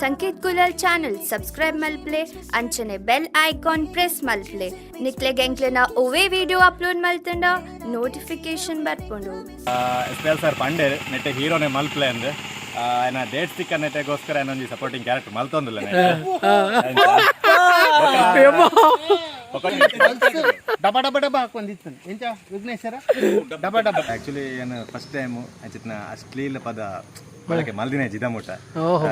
ಸಂಕೇತ್ ಕುಲಲ್ channel subscribe ಮಲ್ಪ್ಲೆ ಅಂಚನೆ bell icon press ಮಲ್ಪ್ಲೆ ನಿಕ್ಲೆಗ್ ಎಂಕ್ಲೆನ ಒವ್ವೇ ವಿಡಿಯೋ ಅಪ್ಲೋಡ್ ಮಲ್ತಂಡ ನೋಟಿಫಿಕೇಶನ್ ಬರ್ಪುಂಡು. ಎಸ್ ಪಿ ಎಲ್ ಸರ್ ಪಂಡೇರ್ ನೆಟ್ಟೆ ಹೀರೋನೆ ಮಲ್ಪ್ಲೆ ಅಂದ್. ಏನ ಡೇಟ್ ಸಿಕ್ಕ ನೆಟ್ಟೆಗೋಸ್ಕರ ಏನೊಂಜಿ ಸಪೋರ್ಟಿಂಗ್ ಕ್ಯಾರೆಕ್ಟರ್ ಮಲ್ತೊಂದಿಲ್ಲ. ಡಬ ಡಬ ಡಬ ಹಾಕೊಂಡಿತ್ತು ಎಂಚ ವಿಘ್ನೇಶ್ವರ ಡಬ ಡಬ. ಆಕ್ಚುಲಿ ಏನು ಫಸ್ಟ್ ಟೈಮ್ ಅಂಚಿತ್ನ ಅಶ್ಲೀಲ ಪದ ಬಳಕೆ ಮಲ್ದಿನ ಜಿದಮುಟ. ಓಹೋ.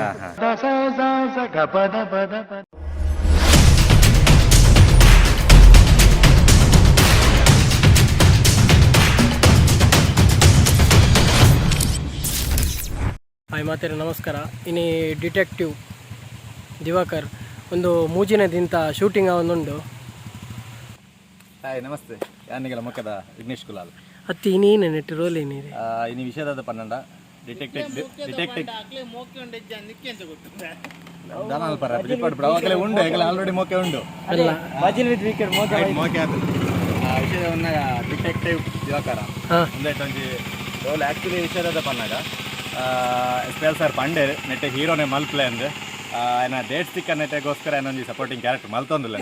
ಹಾಯ್ ಮಾತೇರ, ನಮಸ್ಕಾರ. ಇನಿ ಡಿಟೆಕ್ಟಿವ್ ದಿವಾಕರ್ ಒಂದು ಮೂಜಿನ ದಿಂತ ಶೂಟಿಂಗ್ ಒಂದುಂಡು. ಹಾಯ್, ನಮಸ್ತೆ. ಯಾನಿಗೆಲ್ಲ ಮೊಕ್ಕದ ವಿಘ್ನೇಶ್ ಕುಲಾಲ್. ಅತ್ತಿ ಇನ್ನೇನು ನೆಟ್ಟು ರೋಲ್ ಏನಿದೆ? ಇನಿ ವಿಷಯದ ಪನ್ನಂಡ ಡಿಟೆಕ್ಟಿವ್ ಡಿಟೆಕ್ಟಿವ್ ದಾನಾಲ್ ಪರ ರಿಪೋರ್ಟ್ ಬಿಡ ಅವಾಗಲೇ ಉಂಡು, ಈಗಲೇ ಆಲ್ರೆಡಿ ಮೋಕೆ ಉಂಡು. ಅಲ್ಲ. ರೈಟ್, ಮೋಕೆ ಆತು. ಆ ವಿಷಯದ ಡಿಟೆಕ್ಟಿವ್ ದಿವಾಕರ ಒಂದೇಟ್ ಒಂಜಿ ರೋಲ್. ಆ್ಯಕ್ಚುಲಿ ವಿಷಯದ ಪನ್ನಾಗ ಎಸ್ ಪಿ ಎಲ್ ಸರ್ ಪಂಡೇರ್ ನೆಟ್ಟೆ ಹೀರೋನೆ ಮಲ್ಪ್ಲೆ ಅಂದ್. ಏನ ಡೇಟ್ ಸಿಕ್ಕ ನೆಟ್ಟೆಗೋಸ್ಕರ ಏನೊಂಜಿ ಸಪೋರ್ಟಿಂಗ್ ಕ್ಯಾರೆಕ್ಟರ್ ಮಲ್ತೊಂದಿಲ್ಲ.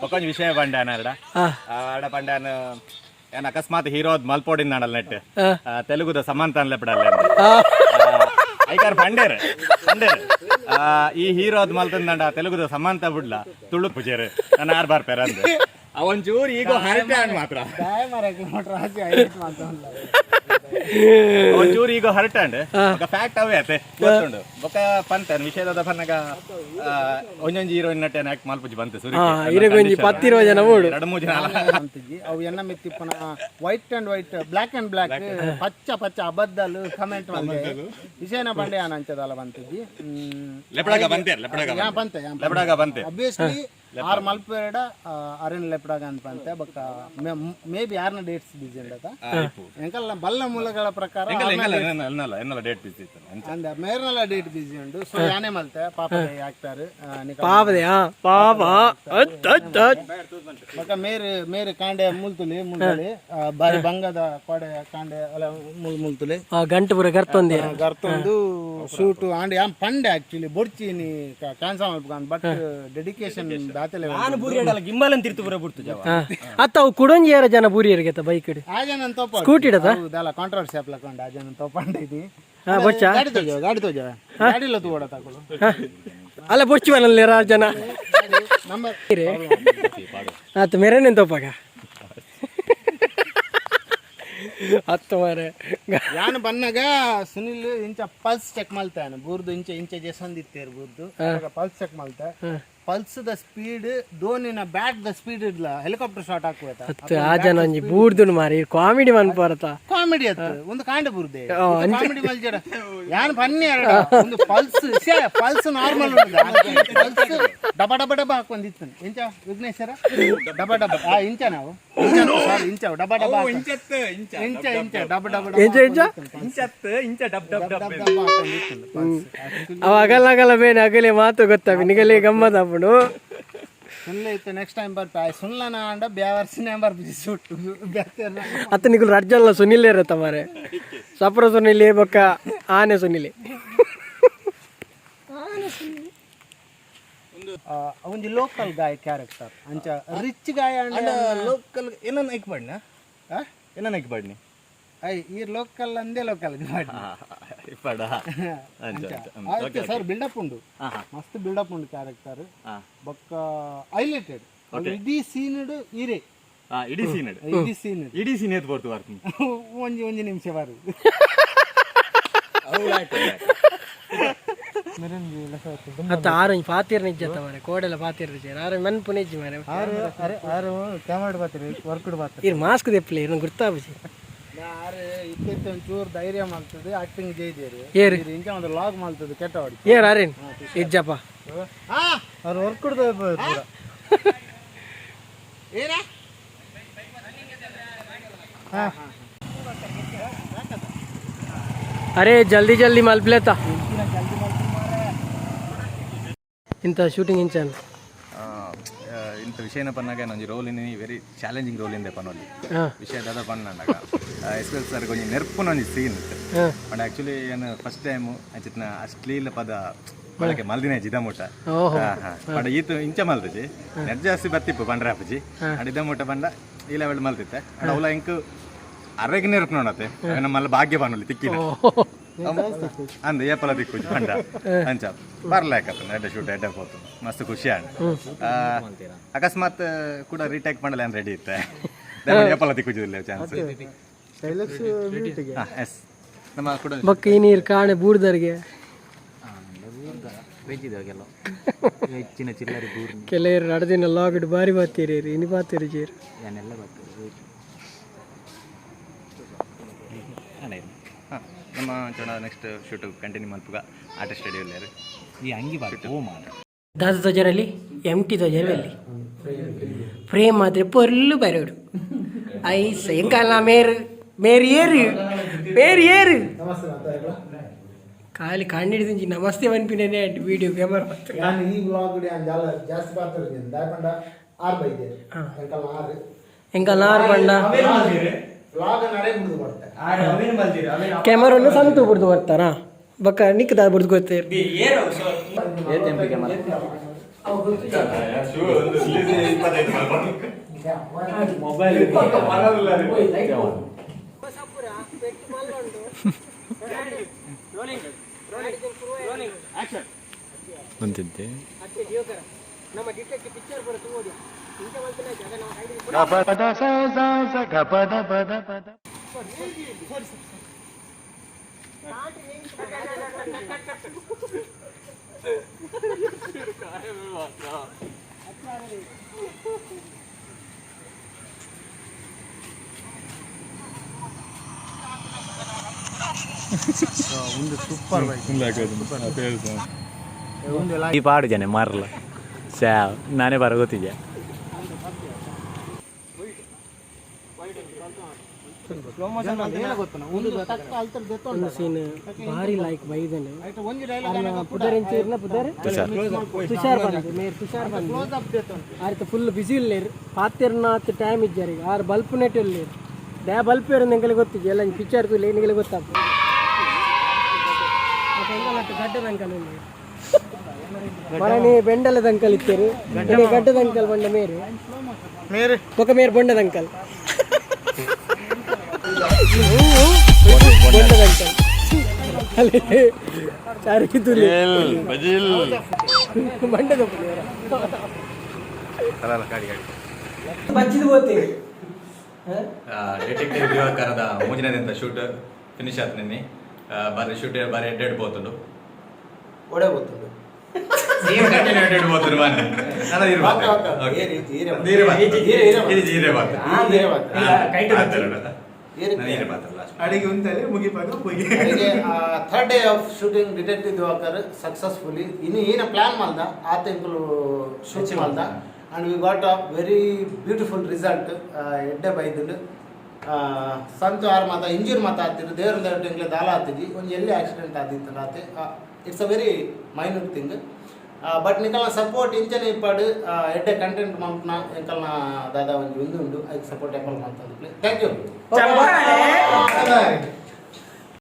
ಒಕ್ಕೊಂಜಿ ವಿಷಯ ಪಂಡೆ ಅಡ ಆಡ ಪಂಡ್ಯಾನ ಏನ್ ಅಕಸ್ಮಾತ್ ಹೀರೋ ಮಲ್ಪೋಡಿನ ನಾಡಲ್ ನೆಟ್ ತೆಲುಗುದ ಸಮಾಂತ ಅನ್ಲೆಪಡಲ್ಲ ಐಕಾರ್ ಪಂಡೇರ್ ಪಂಡೇರ್ ಈ ಹೀರೋ ಅದ್ ಮಲ್ತಂದಂಡ ತೆಲುಗುದ ಸಮಾಂತ ಬುಡ್ಲ ತುಳು ಪೂಜಾರು ನಾನು ಆರ್ ಬಾರ್ ಪೇರ ಅಂದೆ. ಅವೊಂಚೂರು ಈಗ ಹರಟೆ ಆಂಡ್ ಮಾತ್ರ. ಒಂಚೂರು ಈಗ ಹರಟಂಡ್ ಬೊಕ ಫ್ಯಾಕ್ಟ್ ಅವೇ ಅತೆ ಗೊತ್ತುಂಡು. ಬೊಕ ಪಂತ ವಿಷಯದ ಪನ್ನಗ ಒಂಜೊಂಜಿ ಹೀರೋಯಿನ್ ನಟೆ ಆಕ್ಟ್ ಮಲ್ಪುಜಿ ಬಂತು. ಇರೆಗ್ ಒಂಜಿ 10-20 ಜನ ಬೋಡು. ಎರಡು ಮೂರು ಜನ ಅಲ್ಲ. ಅಂತಿಜಿ ಅವು ಎನ್ನ ಮಿತ್ತಿಪ್ಪನ white and white, black and black, ಪಚ್ಚ ಪಚ್ಚ ಅಬದ್ದಲು ಕಮೆಂಟ್ ಬಂದೆ ವಿಷಯನ ಬಂಡೆ ಅಂಚದಲ್ಲ ಬಂತಿದ್ದಿ. ಲೆಪಡಾಗ ಬಂತೇರ್ ಲೆಪಡಾಗ. ಯಾ ಬಂತೆ ಯಾ. ಲೆಪಡಾಗ ಬಂತೆ. ಅಬ್ವಿಯಸ್ಲಿ ಆರ್ ಮಲ್ಪೇಡ ಅರಿನ್ ಲೆಪಡಾಗ ಅಂತ ಬಂತೆ. ಬೊಕ್ಕ ಮೇ ಬಿ ಯಾರನ್ನ ಡೇಟ್ಸ್ ಬಿಸಿ ಉಂಡತ ಎಂಕಲ್ಲ ಬಲ್ಲ ಮೂಲಗಳ ಪ್ರಕಾರ. ಎಂಕಲ್ಲ ಎಂಕಲ್ಲ ಎನ್ನಲ್ಲ ಎನ್ನಲ್ಲ ಡೇಟ್ ಬಿಸಿ ಇತ್ತು ಅಂಚ. ಅಂದ ಮೇರ್ನೆಲ್ಲ ಡೇಟ್ ಬಿಸಿ ಉಂಡು. ಸೊ ಯಾನೇ ಮಲ್ತೆ ಪಾಪ ಹಾಕ್ತಾರೆ. ಪಾಪದೆ ಪಾಪ ಅತ್ ಅತ್ ಅತ್. ಬೊಕ್ಕ ಮೇರ್ ಮೇರ್ ಕಾಂಡೆ ಮುಲ್ತುಲಿ ಮುಲ್ತುಲಿ ಬಾರಿ ಬಂಗದ ಕೋಡೆ ಕಾಂಡೆ ಅಲ್ಲ ಮುಲ್ ಮುಲ್ತುಲಿ. ಗಂಟು ಪೂರ ಗರ್ತೊಂದಿ. ಗರ್ತೊಂದು ಶೂಟ್ ಆಂಡ್ ಯಾನ್ ಪಂಡೆ ಆಕ್ಚುಲಿ ಬೊಡ್ಚಿ ನೀ ಕ್ಯಾನ್ಸಲ್ ಮಲ್ಪುಗಾನ್ ಬಟ್ ಡೆಡಿಕೇಶನ್ ದಾತಲೆ. ಅತ್ತ ಅವು ಕುಡೊಂಜಿ ಯಾರ ಜನ ಬೂರಿಯರಿಗೆ ಬೈಕ್ ಆಜನ ತೋಪ ಸ್ಕೂಟಿ ಇಡದ? ಹೌದಲ್ಲ, ಕಾಂಟ್ರವರ್ಸಿ ಅಪ್ಲಕೊಂಡ ಆಜನ ತೋಪಂಡ ఇది. ಬೊಚ್ಚ? ಗಾಡಿ ತೋಜವ, ಗಾಡಿ ತೋಜವ, ಗಾಡಿಲ ತೂವಡ ತಗೊಳ್ಳು. ಅಲ್ಲ, ಬೊಚ್ಚು ಬರಲ್ಲ ಜನ. ನಂಬರ್. ಆತ ಮೆರೆನೆನ್ ತೋಪಾಗ ಹತ್ತು ಮಾರೆ. ಯಾನ್ ಬನ್ನಗ ಸುನಿಲ್ ಇಂಚ ಪಲ್ಸ್ ಚೆಕ್ ಮಲ್ತಾನೆ ಬೂರ್ದು ಇಂಚ ಇಂಚ ಜೆಸೊಂದಿತ್ತೇರು ಬೂರ್ದು ಪಲ್ಸ್ ಚೆಕ್ ಮಲ್ತೆ. ಪಲ್ಸ್ the speed ಧೋನಿನ ಬ್ಯಾಟ್ the speed ಇಡ್ಲ ಹೆಲಿಕಾಪ್ಟರ್ ಶಾಟ್ ಹಾಕುವ. ಅತ್ತು ಆ ಜನ ಒಂಜಿ ಬೂರ್ದುನು ಮಾರಿ ಕಾಮಿಡಿ ಮನ್ಪರತ. ಕಾಮಿಡಿ ಅತ್ತು ಒಂದು ಕಾಂಡ ಬುರ್ದೆ ಕಾಮಿಡಿ ಮಲ್ಜಡ ಯಾನ್ ಬನ್ನಿ ಎರಡ ಒಂದು ಪಲ್ಸ್ ಪಲ್ಸ್ ನಾರ್ಮಲ್ ಪಲ್ಸ್ ಡಬ ಡಬ ಡಬ ಹಾಕೊಂದಿತ್ತು ಇಂಚ ವಿಘ್ನೇಶ್ವರ ಡಬ ಡಬ ಆ ಇಂಚ ನಾವು ಸಾರಿ ಇಂಚ ಡಬ ಡಬ ಇಂಚತ್ ಇಂಚ. ಇಂಚ ಇಂಚ ಡಬ ಡಬ ಡಬ. ಇಂಚ ಇಂಚ. ಇಂಚತ್ ಇಂಚ ಡಬ್ ಡಬ್ ಡಬ್. ಡಬ ಡಬ ಹಾಕೊಂಡಿತ್ತು ಪಲ್ಸ್. ಅವ ಅಗಲ ಅಗಲ ಬೇನೆ ಅಗಲೆ ಮಾತು ಗೊತ್ತಾಪಿ ನಿಗಲೆ ಗಮ್ಮತ್ ಆಪುಂಡು. ಸುನ್ಲೆ ಇತ್ತು ನೆಕ್ಸ್ಟ್ ಟೈಮ್ ಬರ್ಪೆ ಸುನ್ಲನ ಅಂಡ ಬ್ಯಾವರ್ಸಿನೇ ಬರ್ಪಿ ಸುಟ್ಟು ಬ್ಯಾತೇರ್ನ. ಅತ್ತ ನಿಗುಲು ರಡ್ಜಲ್ಲ ಸುನಿಲ್ ಇರತ್ತ ಮಾರೆ, ಸಪ್ರ ಸುನಿಲಿ ಬೊಕ್ಕ ಆನೆ ಸುನಿಲಿ. ಒಂಜಿ ಲೋಕಲ್ ಗಾಯ ಕ್ಯಾರೆಕ್ಟರ್ ಅಂಚ ರಿಚ್ ಗಾಯ ಅಂಡ. ಲೋಕಲ್ ಏನನ್ನ ಐಕ್ ಬಾಡ್ನ ಏನನ್ನ ಐಕ್ ಬಾಡ್ನಿ. I ಈ ಲೋಕಲ್ ಅಂದೇ ಲೋಕಲ್. ಇಪ್ಪಡ ಅಂಚ ಅಂಚ. ಸರ್ ಬಿಲ್ಡಪ್ ಉಂಡು, ಮಸ್ತ್ ಬಿಲ್ಡಪ್ ಉಂಡು ಕ್ಯಾರೆಕ್ಟರ್. ಬೊಕ್ಕ ಹೈಲೈಟೆಡ್ ಇಡೀ ಸೀನ್ ಇರೆ. ಇಡೀ ಸೀನ್. ಇಡೀ ಸೀನ್. ಇಡೀ ಸೀನ್ ಏತ್ ಬೋರ್ತು ಬರ್ತೀನಿ. ಒಂಜಿ ಒಂಜಿ ನಿಮಿಷ ಬಾರು. ಅತ್ತ ಆರೊಂಜಿ ಪಾತಿರ್ ನಿಜ್ಜತ್ತ ಮಾರೆ, ಕೋಡೆಲ ಪಾತಿರ್ ಸೇರ್ ಆರು ಮನ್ಪು ನಿಜ್ಜಿ ಮಾರೆ. ಆರು ಕ್ಯಾಮರಾ ಬಾತ್ರಿ ವರ್ಕ್ ಬಾತ್ರಿ. ಇರ್ ಮಾಸ್ಕ್ ದೆಪ್ಪಲೆ ಇರ್ನ ಗುರ್ತಾಪುಜಿ. ಆರು ಇತ್ತಿತ್ತ ಒಂಚೂರು ಧೈರ್ಯ ಮಾಡ್ತದೆ ಆಕ್ಟಿಂಗ್ ಜೈದೇರು. ಏರು? ಇಂಚ ಒಂದು ಲಾಗ್ ಮಾಡ್ತದೆ ಕೆಟ್ಟ ಹೊಡಿ. ಏರ್ ಆರೇನ್ ಇಜ್ಜಪ್ಪ. ಅವ್ರು ವರ್ಕ್ ಏನ. ಅರೆ ಜಲ್ದಿ ಜಲ್ದಿ ಮಲ್ಪ್ಲೇತ ಇಂಥ ಶೂಟಿಂಗ್ ಇಂಚಾನ್. ಇಂಥ ವಿಷಯ. ವಿಷಯನ ಪನ್ನಾಗ ಒಂಜಿ role in very challenging role ಇಂದೆ ಪನೊಲಿ. ವಿಷಯ ದಾದ ಪನ್ನಂಡಾಗ ಎಸ್ ಎಲ್ ಸರ್ ಒಂಜಿ ನೆರ್ಪುನ ಒಂಜಿ ಸೀನ್ ಇತ್ತು. ಪಂಡ ಆಕ್ಚುಲಿ ಏನು ಫಸ್ಟ್ ಟೈಮ್ ಅಂಚಿತ್ನ ಅಶ್ಲೀಲ ಪದ ಬಳಕೆ ಮಲ್ದಿನ ಜಿದ ಮುಟ್ಟ. ಪಂಡ ಈತ ಇಂಚ ಮಲ್ತಜಿ, ನೆಟ್ ಜಾಸ್ತಿ ಬತ್ತಿಪ್ಪು ಪಂಡ್ರೆ ಅಪ್ಪಜಿ. ಅಂಡ ಇದ ಮುಟ್ಟ ಪಂಡ ಈ ಲೆವೆಲ್ ಮಲ್ತಿತ್ತೆ. ಅಂಡ ಅವಲ ಇಂಕ್ ಅರೆಗ್ ನೆರ್ಪುನೋಣತೆ ನಮ್ಮಲ್ಲ ಭಾಗ್ಯ ಪನೊಲಿ ತಿಕ್ಕಿನ ಅಂದ್ ಏಪಲ ತಿಕ್ಕುಜಿ ಪಂಡ ಅಂಚ ಬರ್ಲಾಕತ್ತ. ಎಡ್ಡೆ ಶೂಟ್, ಎಡ್ಡೆ ಪೋತು, ಮಸ್ತ್ ಖುಷಿ ಆಂಡ್. ಅಕಸ್ಮಾತ್ ಕೂಡ ರೀಟೇಕ್ ಮಾಡಲ್ಲ ರೆಡಿ ಇತ್ತೆ. ಏಪಲ ತಿಕ್ಕುಜಿಲ್ಲ ಚಾನ್ಸ್. ಎಸ್, ನಮ್ಮ ಕೂಡ ಬೊಕ್ಕ ಈ ನೀರು ಕಾಣೆ ಬೂರ್ದರ್ಗೆ. ಕೆಲವರು ನಡ್ದಿನ ಲಾಗ್ಡ್ ಬಾರಿ ಬಾತೀರಿ, ಇನಿ ಬಾತೀರಿ ಜೀರ್. ನಮ್ಮ ಚೊಣ ನೆಕ್ಸ್ಟ್ ಶೂಟ್ ಕಂಟಿನ್ಯೂ ಮಲ್ಪುಗ ಆರ್ಟಿಸ್ಟ್ ಸ್ಟುಡಿಯೋ. ಈ ಅಂಗಿ ಬಾರ್ ಓ ಮಾಡ. ದಾದ ತೊಜರಲ್ಲಿ ಎಮ್ ಟಿ ತೊಜರಲ್ಲಿ ಫ್ರೇಮ್ ಮಾತ್ರ ಪೊರ್ಲು ಬರೋಡು. ಐಸ್ ಎಂಕಲ್ಲ ಮೇರು ಮೇರು ಏರು ಮೇರು ಏರು ಖಾಲಿ ಕಣ್ಣಿಡ್ದಿಂಚಿ ನಮಸ್ತೆ ಪನ್ಪಿನೇ ವಿಡಿಯೋ ಕ್ಯಾಮರಾ. ನಾನು ಈ ವ್ಲಾಗ್ ಜಾಸ್ತಿ ಪಾತ್ರ ದಾಯಪಂಡ ಆರ್ ಬೈದೆ ಎಂಕಲ್ ಆರು. ಎಂಕಲ್ಲ ಆರು ಬಣ್ಣ. ವ್ಲಾಗ್ ನಡೆ ಬಿಡುದು ಬರ್ತೆ. ಕ್ಯಾಮರಾನು ಸಂತು ಬಿಡ್ದು ಬರ್ತಾರಾ ಬಕ್ಕ ನಿಕ್ಕದ ಬಿಡ್ದು ಗೊತ್ತೇರು. ಬಂತಿದ್ದೆ. ಒಂದು ಸೂಪರ್ ಬೈಕ್. ಈ ಪಾಡು ಜನ ಮಾರಲ್ಲ ಸ್ಯಾವ್ ನಾನೇ ಬರ ಗೊತ್ತಿದ್ಯಾ. ಒಂದು ಸೀನ್ ಭಾರಿ ಲೈಕ್ ಬೈದನೆ. ಒಂಜಿ ಡೈಲಾಗ್. ಪುದರ್ ಎಂಚೂರ್ನ ಪುದರ್ ತುಷಾರ್ ಬಂದು ಮೇರ್ ತುಷಾರ್ ಬಂದು ಆಯ್ತು. ಫುಲ್ ಬಿಸಿ ಇಲ್ಲೇರು ಪಾತಿರ್ನಾಥ್ ಟೈಮ್ ಇಜ್ಜಾರಿ. ಆರು ಬಲ್ಪ್ ನೆಟ್ ಇಲ್ಲೇರು ದ್ಯಾ ಬಲ್ಪ್ ಇರೋದು ಎಂಕಲೆ ಗೊತ್ತಿಜ್ಜಿ. ಎಲ್ಲ ಪಿಕ್ಚರ್ ತುಲೆ ನಿಂಗೆ ಗೊತ್ತಾಪ. ಗಡ್ಡದ ಅಂಕಲ್ ಇಲ್ಲಿ ಮರನಿ ಬೆಂಡಲದ ಅಂಕಲ್ ಇತ್ತೇರು. ಗಡ್ಡದ ಅಂಕಲ್ ಬಂಡ ಮೇರು. ಮೇರೆ. ಬೊಕ ಮೇರು ಬೊಂಡದ ಅಂಕಲ್, ಬೊಂಡದ ಅಂಕಲ್ ಅಲ್ಲಿ ಚಾರಿ ತುಲಿ ಬಂಡದ ಬಚ್ಚಿದ ಹೋಗ್ತೀವಿ. ಡಿಟೆಕ್ಟಿವ್ ದಿವಾಕರದ ಮೂಜಿನದಿಂದ ಶೂಟ್ ಫಿನಿಶ್ ಆತು ನಿನ್ನೆ. ಬಾರಿ ಶೂಟ್, ಬಾರಿ ಎಡ್ಡೆಡ್ ಪೋತುಂಡು. ಒಡೆ ಗೊತ್ತುಂಡು. ಕಂಟಿನ್ಯೂ ಎಡ್ಡೆಡ್ ಪೋತುಂಡು ಮಾರ್ರೆ. ನನ್ನ ನೀರು ಬಾತು. Okay. ನೀರು ಬಾತು. ಇದು ಜೀರೆ ಬಾತು. ನಾನು ನೀರು ಬಾತು last. ಅಡಿಗೆ ಉಂತಲೆ ಮುಗಿಪಾಗ ಹೋಗಿ. Third day of shooting Detective Diwakar successfully. ಇನ್ನು ಏನ ಪ್ಲಾನ್ ಮಾಡ್ದ ಆ ತಿಂಗಳು ಶೂಟ್ ಮಾಡ್ದ and we got a very beautiful result. ಎಡ್ಡೆ ಬೈದುಂಡು. ಸಂತು ಆರ್ ಮಾತ ಇಂಜೂರ್ ಮಾತ ಆತಿರು. ದೇವ್ರ ತಿಂಗಳು ದಾಲ ಆತಿಜಿ. ಒಂಜಿ ಎಲ್ಲಿ ಆಕ್ಸಿಡೆಂಟ್ ಆದಿತ್ತು ಆತೆ. It's a very minute thing, but ನಿಕಲ್ನ ಸಪೋರ್ಟ್ ಇಂಚನೆ ಇಪ್ಪಾಡು. ಎಡ್ಡೆ ಕಂಟೆಂಟ್ ಮಲ್ಪನ ಎಂಕಲ್ನ ದಾದಾ ಒಂಜಿ ಒಂದು ಉಂಡು. ಅದಕ್ಕೆ ಸಪೋರ್ಟ್ ಎಂಕಲ್ ಮಂತಂದು. Thank you.